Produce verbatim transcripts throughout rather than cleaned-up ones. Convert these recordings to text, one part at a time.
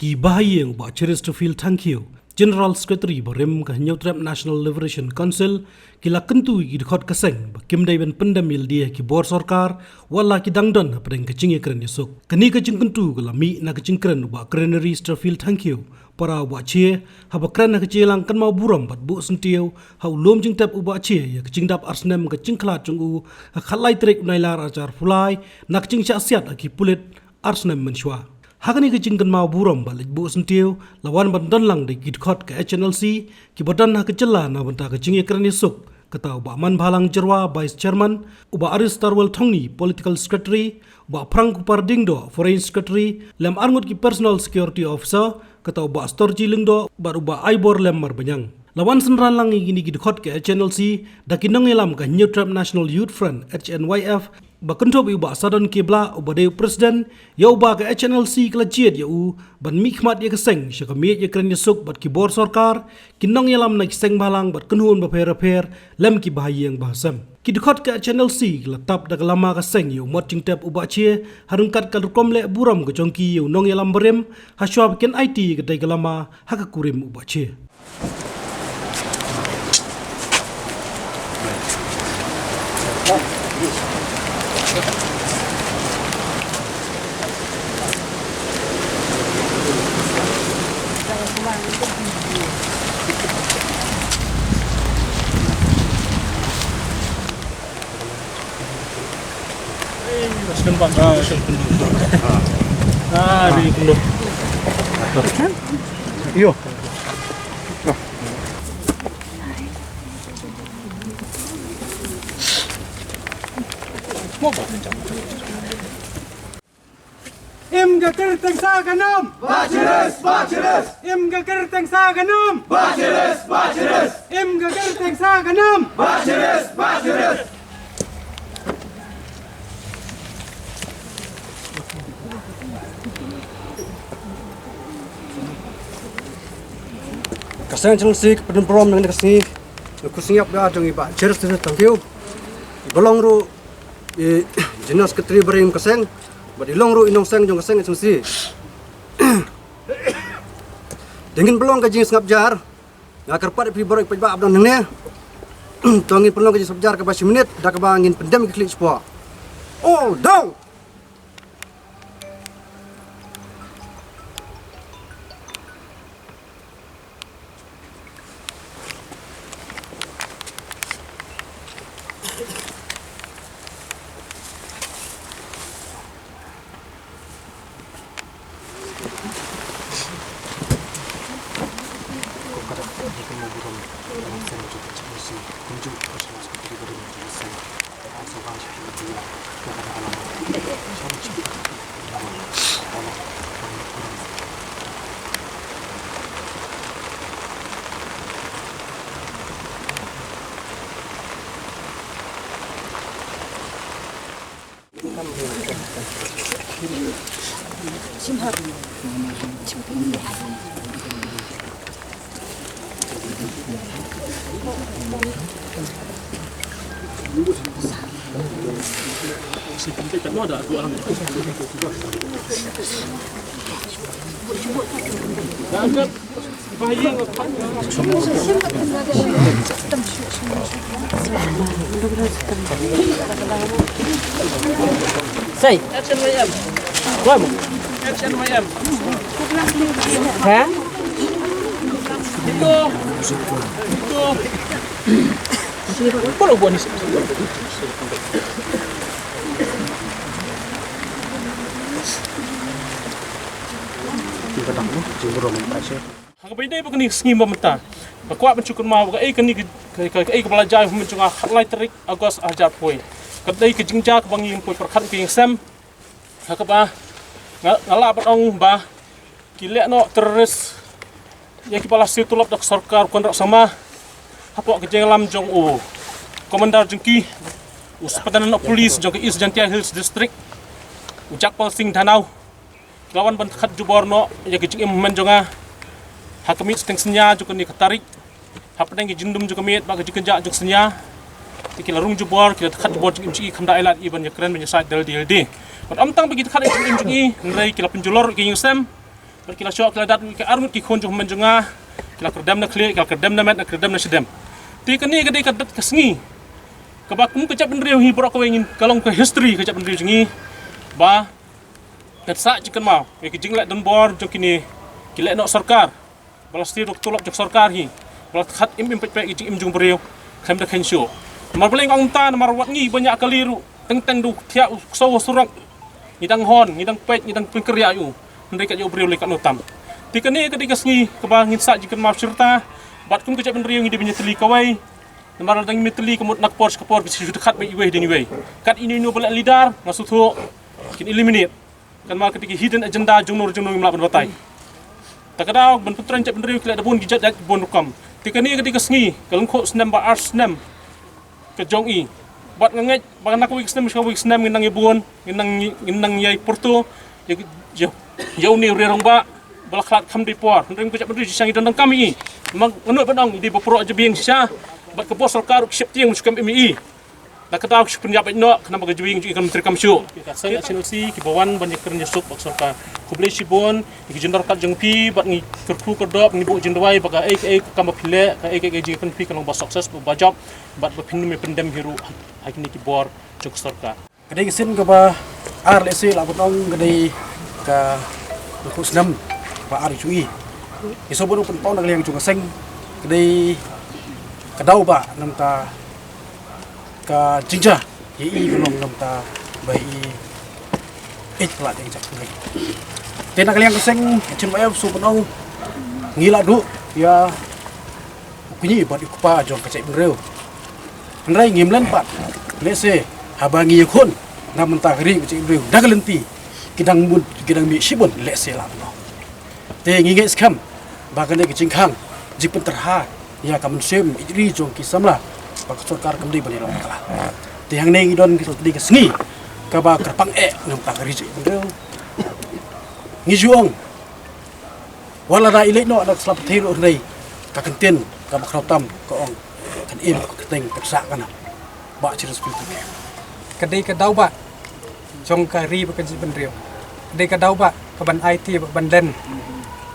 Ki bahaïing Bah Cheresterfield Thangkhiew, General Secretary barim ka Hynñiewtrep National Liberation Council, ki la kyntu ïa ki dkhot ka seng ba kim dei ban pyndem ïalade ha ki bor sorkar wat la ki dang don hapdeng ka jingïakren ïasuk. Kane ka jingkyntu ka la mih na ka jingkren u Bah Cheresterfield Thangkhiew para u Bah Che, haba kren ha ka jingïalang kynmaw burom bad buh syntiew ha u lum jingtep u Bah Che ïa ka jingdap ar snem ka jingkhlad jong u ha ka khatlai tarik u Nailar arhajar arphew lai na ka jingshah siat ha ki pulit ar snem mynshuwa. Ha kane ka jingkynmaw burom bad leit buh syntiew la wan ban don lang da ki dkhot ka H N L C kiba don ha ka jylla na bynta ka jingïakren ïasuk, kata u Bah Manbhalang Jyrwa, Vice Chairman, u Bah Aristarwell Thongni, Political Secretary, u Bah Phrangkupar Diengdoh, Foreign Secretary, lem arngut ki Personal Security Officer, kata u Bah Storji Lyngdoh bad u Bah Aibor Lemmarbaniang. La wan synran lang ïa kine ki dkhot ka H N L C da ki nongïalam ka Hynñiewtrep National Youth Front, H N Y F, ba kynthup ïa u Bah Sadon K Blah uba dei u President, ïa uba ka H N L C ka la jied ïa u ban mihkhmat ïa ka seng sha ka miej ïakren ïasuk bad ki bor sorkar, ki nongïalam na ki seng bhalang bad kynhun bapher bapher, lem ki bahaïing bahasem. Ki dkhot ka H N L C ki la tap da ka lama ka seng ïa u mot jingtep u Bah Che, ha ryngkat ka rukom leh burom ka jong ki ïa u nongïalam barim, hashwa ba kin aiti ïa katei ka lama ha ka kurim u Bah Che. Im ka kyrteng sa ka nam. Bachiris, bachiris. Im ka kyrteng sa ka nam. Bachiris, bachiris. Im ka kyrteng sa ka nam. Bachiris, bachiris. Ka seng H N L C ka pynburom na ka sngi ka khusngiap da jong i Bah Cheresterfield Thangkhiew, i ba long ruh i General Secretary barim ka seng, bad i long ruh i nongseng jong ka seng H N L C. Te ngin pynlong ka jingsngap jar. Nga kyrpad ïa phi baroh i paidbah ba don hangne. To ngin pynlong ka jingsngap jar kaba shi minit da kaba ngin pyndem ki khlieh shapoh. All down. Sei. H N Y M. Wam. H N Y M. Ha? Itu. Itu. Kalau buat ni. Kita tak ni, cemburu minta share. Ha kaba ïadei bad kane ka sngi ba mynta, nga kwah ban shu kynmaw ba kaei kane ka, ka, ka, kaei kaba la jia ha u mynta jong nga ha lai tarik August arhajar arphew. Ka dei ka jingjia kaba ngi poi pyrkhat ka ïing sem. Ha kaba nga, nga lah ban ong ba ki leh noh terrorist ïa kiba la siew tulop da ka sorkar u Conrad Sangma. Hapoh ka jingïalam jong u Commander jong ki, u Superintendent of Police jong ka East Jaintia Hills District, u Jagpal Singh Dhanoa. Ki la wan ban khat jubor noh ïa ka jingim hynmen jong nga ha ka miej shiteng synñia jong kane ka tarik. Hapdeng ka jingdum jong ka miet bad ka jingkynjah jong ka synñia, te ki la rung jubor, ki la khat jubor jingim jong ki, khamtam ai lad ïa ban ïakren ban ïasaid da lade da lade. Bad ym tang ba ki khat ïa jingim jong ki, hynrei ki la pynjulor ïa ka ïing sem. Bad ki la shoh, ki la dat ki arngut ki khun jong hynmen jong nga, ki la kyrdem na khlieh, ki la kyrdem na met, na kyrdem na shadem. Te kane ka dei ka dat ka sngi kaba kum ka jaitbynriew hi baroh kawei ngin, ka long ka history ka jaitbynriew jong ngi, ba ngi sah jingkynmaw ïa ki jingleh donbor jong kine ki lehnoh sorkar, ba la sniew da ka tulop jong sorkar hi, ba la khot im im peit peit ïa ka jingim jong u briew khlem da kheiñ shuh. Namar balei nga ong kumta? Namar wat ngi ba ñiah kali ruh, teng teng da u thiah u ksew ha surok, ngi dang hon, ngi dang peit, ngi dang pynkhreh ïa u. Hynrei kat ïa u briew lei katno tam. Te kane ka dei ka sngi kaba ngin sah jingkynmaw shirta. Bad kum ka jaitbynriew ngi dei ban ïatylli kawei. Namar lada ngim ïatylli, ka mut na ka por sha ka por ki shu dkhat beit iwei hadien iwei. Kat ino ino ba leh leader, nga sngewthuh kin eliminate. Kan ma ka dei ki hidden agenda jong no jong no ngim lah ban batai. Ta ka daw ban pyntrei jaitbynriew ki leh da bun ki jait jait bun rukom. Te kane ka dei ka sngi, ka lyngkhuh snem ba ar snem ka jong i. Bad nga ngeit ba na kawei ka snem sha kawei ka snem ngin nang ïa bun, ngin nang, ngin nang ïa pyrto ïa, ïa, ïa une u riew rangbah ba la khlad kham dei por. Hynrei kum ka jaitbynriew shisha ngi don donkam ïa i. Namar nga nud ban ong i dei ba pyrshah jabieng shisha, bad ka bor sorkar ruh ki sheptieng, ym shu kem im ïa i. Na ka daw ki shu pynïap beit noh, khnang ba ka jingïaid jong i kan trei kam shuh. Ka seng H N O C kiba wan ban ïakren ïasuk bad sorkar, khublei shibun ïa ki jingdon ryngkat jong phi. Bad ngi kyrkhu kyrdoh, ngi buh jingduwai ba kaei kaei ka kam ba phi leh, kaei kaei ka jingïakren phi kan long ba success, ba jop, bad ba phin ym pyndem hi ruh ha kine ki bor jong ka sorkar. Ka dei ka sien kaba ar, lehse lah ban ong ka dei ka lyngkhuh snem ba ar ïa i. Ngi sngewbha ban pynpaw na ka liang jong ka seng, ka dei ka daw ba namar ka jingjia ïa i ka long namar ba i ïeit palat ïa ka jaitbynriew. Te na ka liang ka seng H N Y F sngewbha ban ong ngi la duh ïa u kñi bad u kpa jong ka jaitbynriew. Hynrei ngim len pat, lehse haba ngi ïakhun na ka bynta ka ri ka jaitbynriew na ka lynti, ki dang mut, ki dang mih shibun, lehse lah ban ong. Te ngi ngeit skhem ba kane ka jingkhang jingpynterha ïa ka mynsiem ïeit ri jong ki samla ba ka sorkar kam dei ban ïalong bakla. Te hangne ngi don, ka dei ka sngi kaba kyrpang eh na ka bynta ka ri jaitbynriew. Ngi ju ong, wat lada i leit noh na ka sla pyrthei ruh, hynrei ka kyntien kaba khraw tam ka ong, kan im ka kyrteng, kan sah ka nam. Bah Chris Pynthut. Ka dei ka daw ba jong ka ri bad ka jaitbynriew. Ka dei ka daw ba kaban aiti bad ban len.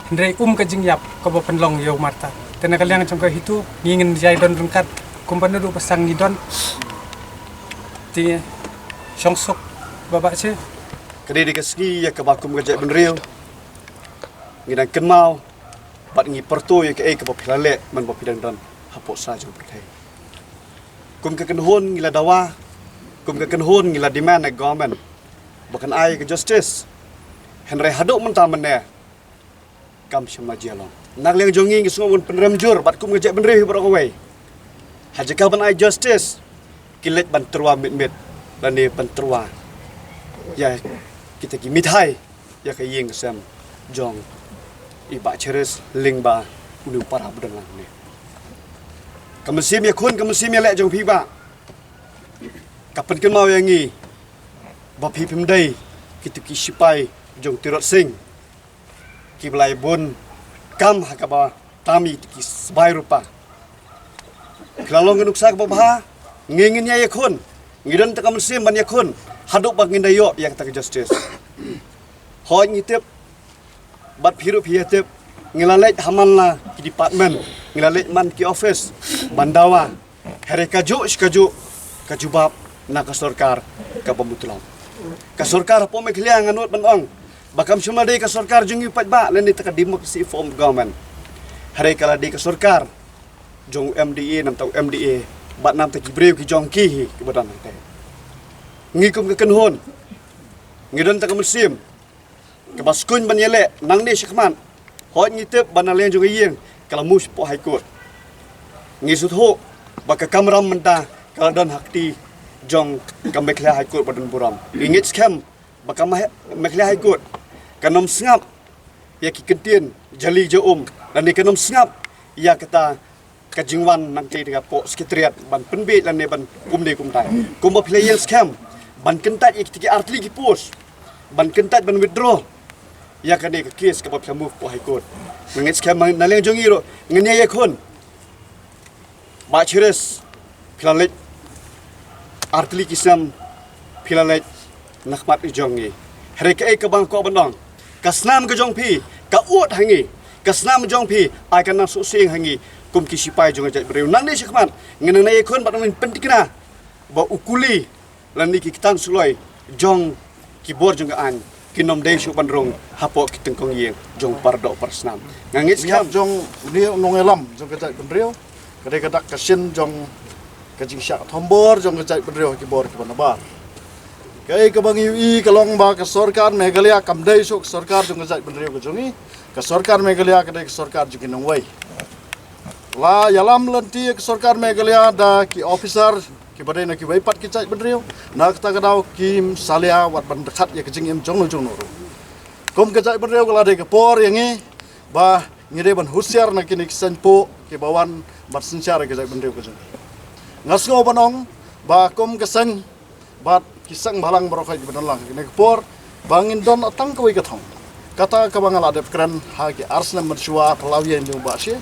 Hynrei um ka jingïap kaba pynlong ïa u martyr. Te na ka liang jong ka HITO ngi ngin ïai don ryngkat kumba naduh ba sdang ngi don. Te shong suk Bah Bache. Ka dei, dei ka sngi ïa kaba kum ka jaitbynriew ngi dang kynmaw bad ngi pyrto ïa kaei kaba phi la leh man ba phi dang don hapoh sla jong pyrthei. Kum ka kynhun ngi la dawa, kum ka kynhun ngi la demand na government ba kan ai ka justice. Hynrei haduh mynta mynne kam shym la jia long. Na ka liang jong ngi, ngi sngewbha ban pynrem jur bad kum ka jaitbynriew hi baroh kawei, ha jaka ban ai justice ki leit ban tyrwa mit mit lane ban tyrwa ïa kita ki mithai ïa ka ïing ka sem jong i Bah Chris lyngba une u para ba don lang ne. Ka mynsiem ïakhun, ka mynsiem ïaleh jong phi bah, ka pynkynmaw ïa ngi ba phi phim dei kito ki sipai jong Tirot Sing kiba la ïabun kam ha kaba tam ïa ki sbai rupa. Ki la long ka nuksa kaba bha, ngi ngin ïa ïakhun, ngi don tang ka mynsiem ban ïakhun haduh ba ngin da ïoh ïa kata ka justice. Hooid ngi tip, bad phi ruh phi ïa tip, ngi la leit ha man la ki department, ngi la leit man ki office ban dawa. Hynrei kajuh shi kajuh ka jubab na ka sorkar kaba mutlop. Ka sorkar hapoh Meghalaya, nga nud ban ong ba kam shym la dei ka sorkar jong ngi pat bah, lane ta ka democracy form of government. Hynrei ka la dei ka sorkar jong u MDA, namar ta u MDA bad namar ta ki briew ki jong ki hi kiba don hangtei. Ngi kum ka kynhun ngi don tang ka mynsiem kaba skun ban ïaleh nangne shakhmat. Hooid ngi tip ba na liang jong ka ïing ka la move shapoh High Court. Ngi sngewthuh ba ka kamram mynta ka la don ha kti jong ka Meghalaya High Court ba don burom. Ngi ngeit skhem ba ka Mah-, Meghalaya High Court kan ym sngap ïa ki kyntien jali ja um, lane kan ym sngap ïa kata ka jingwan nangtei da ka pok Secretariat ban pynbiej lane ban kumne kumtai. Kumba phi la ïeng skhem ban kyntait ïa kita ki artylli ki post, ban kyntait ban withdraw ïa kane ka case kaba phi la move hapoh High Court. Nga ngeit skhem na liang jong ngi ruh ngin ïa ïakhun. Bah Chris, phi la leit artylli ki snem, phi la leit na khmat jong ngi. Hynrei kaei kaba nga kwah ban ong, ka snam ka jong phi ka Ut ha ngi, ka snam jong phi ai ka nang suh sing ha ngi kum ki sipai jong ka jaitbynriew. Nangne shakhmat ngin nang ïakhun bad ngin pyntikna ba u kuli lane ki ktan suloi jong ki bor jong ka aiñ kin ym dei shuh ban rung hapoh ki tyngkong ïing jong para doh para snam. Nga ngeit skhem jong une u nongïalam jong ka jaitbynriew ka dei ka dak ka shin jong ka jingshah thombor jong ka jaitbynriew ha ki bor kiba nabar. Kaei kaba ngi ïohi ka long ba ka sorkar Meghalaya kam dei shuh ka sorkar jong ka jaitbynriew ka jong ngi. Ka sorkar Meghalaya ka dei ka sorkar jong ki nongwei. La ïalam lynti ïa ka sorkar Meghalaya da ki officer kiba dei na kiwei pat ki jaitbynriew, na kata ka daw kim salia wat ban dkhat ïa ka jingim jong no jong no ruh. Kum ka jaitbynriew ka la dei ka por ïa ngi ba ngi dei ban husiar na kine ki saiñpuh kiba wan ban synshar ïa ka jaitbynriew ka jong ngi. Nga sngew ban ong ba kum ka saiñ bad ki seng bhalang baroh kiba don lang ha kine ki por ba ngin don tang kawei ka thong. Kata kaba nga la dep kren ha ki ar snem mynshuwa, phyllaw ïa ïing ba shi,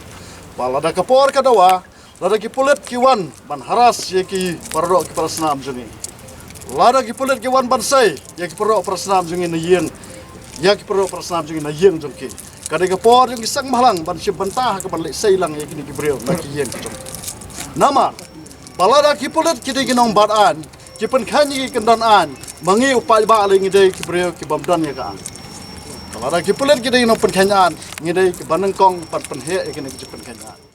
ba lada ka por ka dawa, lada ki pulit ki wan ban harass ïa ki para doh ki para snam jong ngi, lada ki pulit ki wan ban sei ïa ki para doh para snam jong ngi na ïing, ïa ki para doh para snam jong ngi na ïing jong ki, ka dei ka por jong ki seng bhalang ban shim bynta ha kaban leh sei lang ïa kine ki briew na ki ïing ki jong ki. Namar ba lada ki pulit ki dei ki nongbad aiñ, ki pynkheiñ ïa ki kyndon aiñ, ma ngi u paidbah lei ngi dei ki briew ki bym don ïa ka aiñ. Ba lada ki pulit ki dei ki nongpynkheiñ aiñ, ngi dei kiba nyngkong ban pynheh ïa kine ki jingpynkheiñ aiñ.